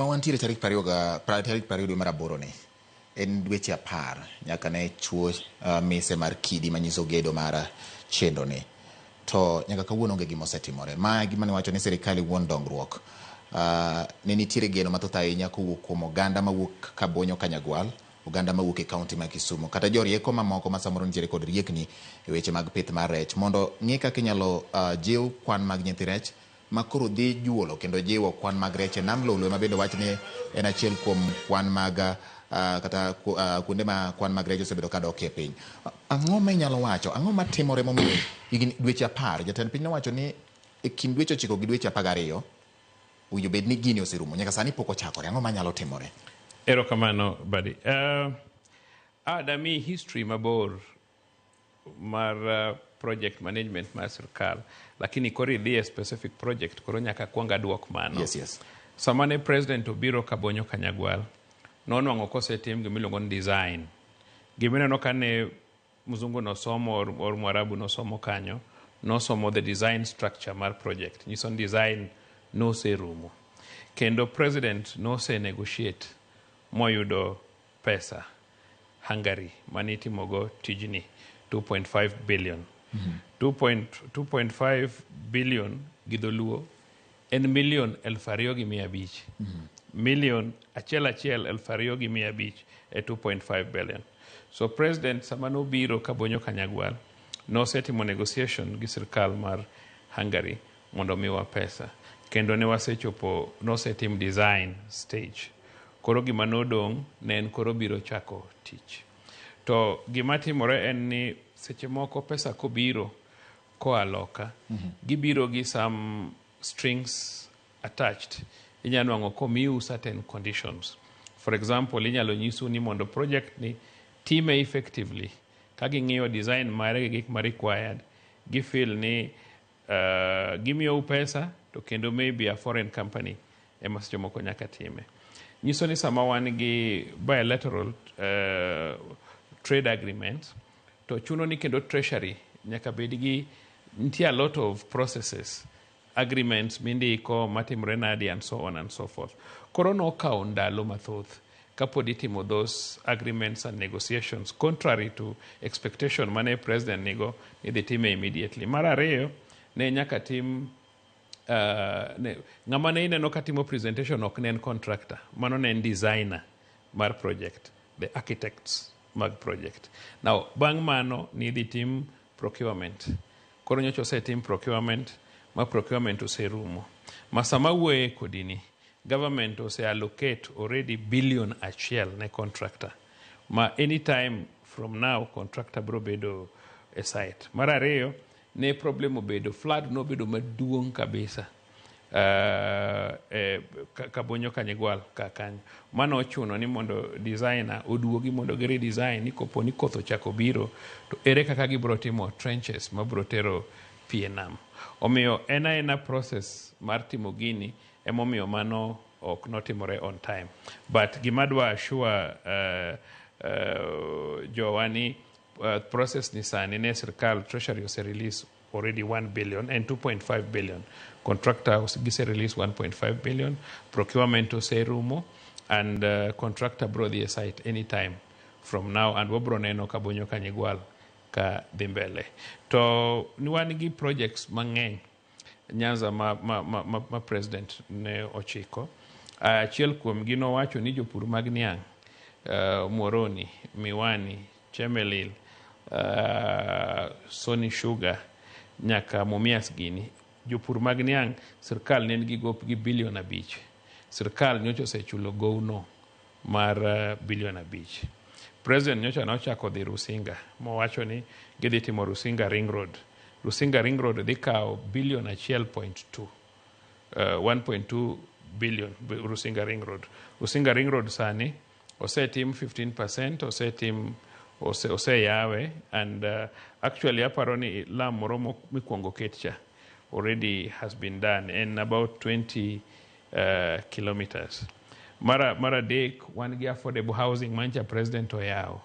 Sama wantiere tarik 20 ga tarik 20 dwe mar aboro ni, en dweche 10 nyaka ne chuo mise mar kidi manyiso gedo mar chenro ni. To nyaka kawuono onge gima osetimore. Ma e gima niwacho ni sirikal wuon dongruok. Ne nitiere geno mathoth ahinya kowuok kuom oganda mawuok Kabonyo Kanyagwal, oganda mawuok e kaunti ma Kisumu, kata jorieko mamoko ma samoro nitiere kod riekni e weche mag pith mar rech mondo ng'i kaka inyalo jiw kwan mag nyithi rech ma koro dhi juolo kendo jiwo kwan mag rech e nam Lolwe, ma bende wach ni en achiel kuom kwan mag kata kuonde ma kwan mag rech osebedo ka dok e piny. Ang'o ma inyalo wacho? Ang'o matimore momiyo higni dweche 10 jatend piny nowacho ni e kind dweche 9 gi dweche 12 owinjo bed ni gini oserumo, nyaka sani pok ochakore. Ang'o manyalo timore? Erokamano, Buddy. Dami history mabor mar project management mar sirkal, lakini koro idhi e specific project, koro nyaka kwong aduok mano. Yes. Sama ne president obiro Kabonyo Kanyagwal, nonwang'o kosetim gimiluongo ni design. Gimineno ka ne mzungu nosomo or mwarabu nosomo kanyo, nosomo the design structure mar project. Nyiso ni design noserumo. Kendo president nose negotiate moyudo pesa Hungary manitimogo tijni 2.5 billion. 2.5 billion gi dholuo en milion 2,500. Milion achiel achiel 2,500 e 2.5 billion. So president sama nobiro Kabonyo Kanyagwal nosetimo negotiation gi sirkal mar Hungary mondo miwa pesa. Kendo ne wasechopo, nosetim design stage. Koro gima nodong' ne en koro biro chako tich. To gima timore en ni seche moko pesa kobiro koa loka, gibiro gi some strings attached. Inyalo nwang'o komiu certain conditions. For example, inyalo nyisu ni mondo project ni time effectively, ka ging'iyo design mare gi gik ma required, gifeel ni gimiyou pesa to kendo maybe a foreign company ema seche moko nyaka time. Nyiso ni sama wan gi bilateral trade agreements, to chuno ni kendo treasury nyaka bed gi nitie a lot of processes, agreements mindiko matimore nadi and so on and so forth. Koro nokawo ndalo mathoth kapod itimo those agreements and negotiations contrary to expectation mane president nigo ni dhi time immediately. Mar ariyo, ne nyaka tim ng'ama ne ineno katimo presentation ok ne en contractor, mano ne en designer mar project, the architects mag project. Now, bang' mano ni idhi tim procurement. Koro nyocha osetim procurement, ma procurement oserumo. Ma sama wuoye kodi ni, government ose allocate already billion 1 ne contractor. Ma anytime from now contractor bro bedo e site. Mar ariyo, ne problem obedo, flood nobedo maduong' kabisa. Kabonyo Kanyagwal ka kanyo. Mano ochuno ni mondo designer oduogi mondo gi redesign ni kopo ni koth ochako biro to ere kaka gibro timo trenches mabro tero pi e nam. Omiyo en aena process mar timo gini emomiyo mano ok notimore on time. But gima dwa assure jowa ni process ni sani ne sirkal treasury ose release already 1 billion and 2.5 billion. Contractor gise release 1.5 billion, procurement oserumo and contractor bro dhi e site anytime from now and wabro neno Kabonyo Kanyagwal ka dhi mbele. To ni wan gi projects mang'eny Nyanza ma president ne ochiko. Achiel kuom gi nowacho ni jopur mag niang' Muhoroni, Miwani, Chemelil, Sony Sugar nyaka Mumias gini jopur mag niang' sirkal ne nigi gop gi bilion 5. Sirkal nyocha osechulo gowno mar bilion 5. President nyocha nochako dhi Rusinga mowacho ni gidhi timo Rusinga Ring Road. Rusinga Ring Road dhi kawo bilion 1.2. 1.2 billion Rusinga Ring Road. Rusinga Ring Road sani osetim 15%, osetim oseyawe and actually aparo ni lam moro mikwongo ket cha already has been done en about 20 kilometers. Mar adek wan gi affordable housing mancha president oyawo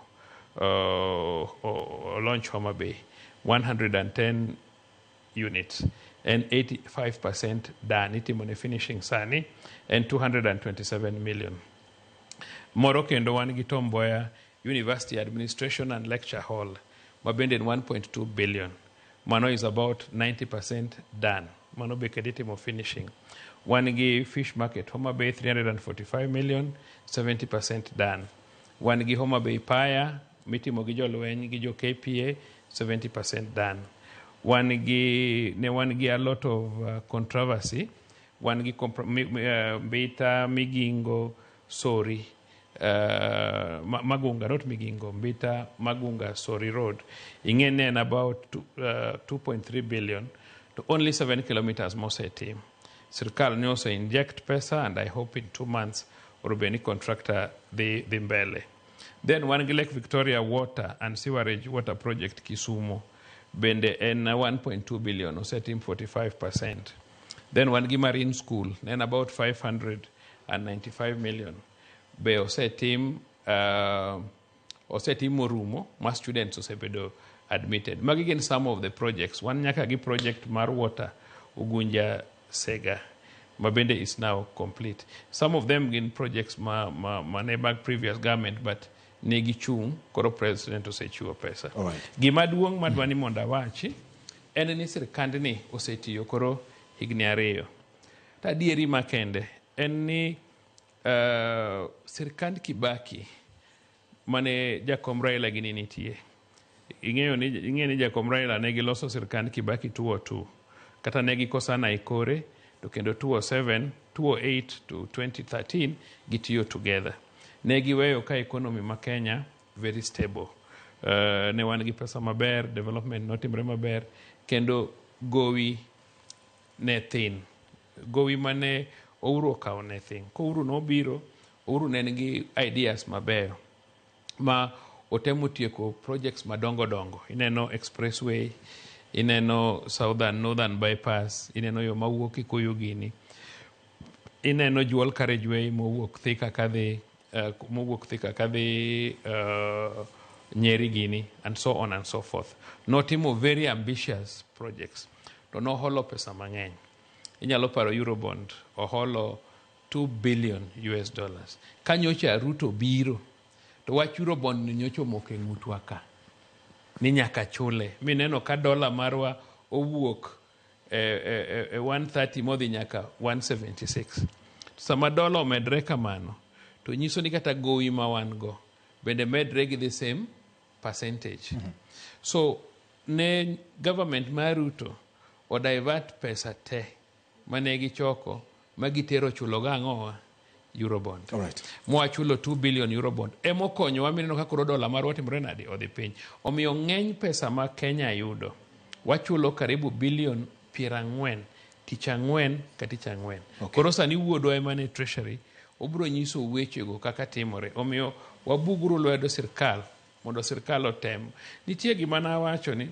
o launch Homa Bay 110 units. En 85% done, itimo ne finishing sani, en 227 million. Moro kendo wan gi Tom Mboya University Administration and Lecture Hall, ma bende en 1.2 billion. Mano is about 90% done. Mano be kendo itimo finishing. Wan gi Fish Market Homa Bay 345 million, 70% done. Wan gi Homa Bay Paya mitimo gi jolweny gi jo KPA, 70% done. Wan gi ne wan gi a lot of controversy. Wan gi Mbita, Migingo, Sori, Magunga, not Migingo, Mbita, Magunga, Sori Road. Ing'e ne en about 2.3 billion to only 7 kilometers mosetim. Sirkal ne ose inject pesa and I hope in 2 months orobe ni contractor dhi mbele. Then wan gi Lake Victoria Water and Sewerage Water Project Kisumu bende en 1.2 billion, osetim 45%. Then wan gi Marine School, en about 595 million be osetim morumo ma students osebedo admitted. Magi gin some of the projects. Wan nyaka gi project mar water Ugunja Sega ma bende is now complete. Some of them gin projects ma ne mag previous government, but ne gichung', koro president osechiwo pesa. Gima duong' madwa ni mondo awachi en ni sirkandni osetiyo koro higni 2. To adieri makende en ni sirkand Kibaki mane jakom Raila gini nitie. Ing'eyo ni jakom Raila ne giloso sirkand Kibaki 202 kata ne gikosana e kore to kendo 207, 208 to 2013 gitiyo together. Ne giweyo ka economy ma Kenya very stable. Ne wan gi pesa maber, development notimre maber, kendo gowi ne thin. Gowi mane Uhuru okawo ne thin. Ko Uhuru nobiro, Uhuru ne nigi ideas mabeyo ma otemo tieko projects madongo dongo. Ineno expressway, ineno southern northern bypass, ineno yo mawuok Kikuyu gini, ineno dual carriageway mowuok Thika kadhi Nyeri gini, and so on and so forth. Notimo very ambitious projects to noholo pesa mang'eny. Inyalo paro Eurobond, oholo 2 billion US dollars. Ka nyocha Ruto biro to wach Eurobond ni nyocha omoko e ng'utwa ka ni nyaka chule, mineno ka dola marwa owuok e 130 modhi nyaka 176. Sama dola omedre kamano to nyiso ni kata gowi ma wan go bende medre gi the same percentage. So ne government mar Ruto o divert pesa te mane gichoko ma gitero chulo go ang'owa? Eurobond. Mwachulo 2 billion Eurobond emokonyowa mineno ka koro dola marwa timore nade? Odhi piny. Omiyo ng'eny pesa ma Kenya yudo wachulo karibu bilion 40 tich ang'wen ka tich ang'wen. Koro sani wuodwa ema ne treasury obiro nyiso wechego kaka timore. Omiyo wabuguru lwedo sirkal mondo sirkal otem. Nitie gima nawacho ni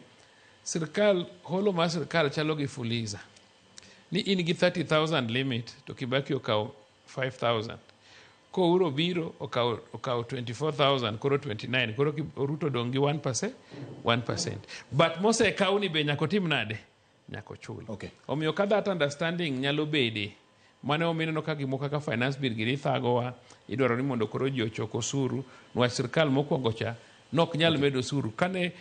sirkal, holo mar sirkal chalo gi Fuliza ni in gi 30,000 limit to Kibaki okawo 5,000, ko Uhuru biro okawo 24,000, koro 29, koro Ruto dong' gi 1%, 1%, but mosekaw ni be nyaka otim nade? Nyaka ochul. Omiyo ka that understanding nyalo bede, mano omiyo ineno ka gimoko kaka finance bill gini thagowa. Idwaro ni mondo koro ji ochok osuru niwach sirkal mokwongo cha nok nyal medo osuru. Kane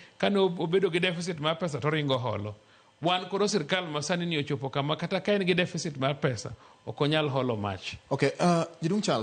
obedo gi deficit mar pesa to oringo holo. Wan koro sirkal masani ni ochopo kama kata ka en gi deficit mar pesa ok onyal holo mach. Okay, Jaduong' Charles.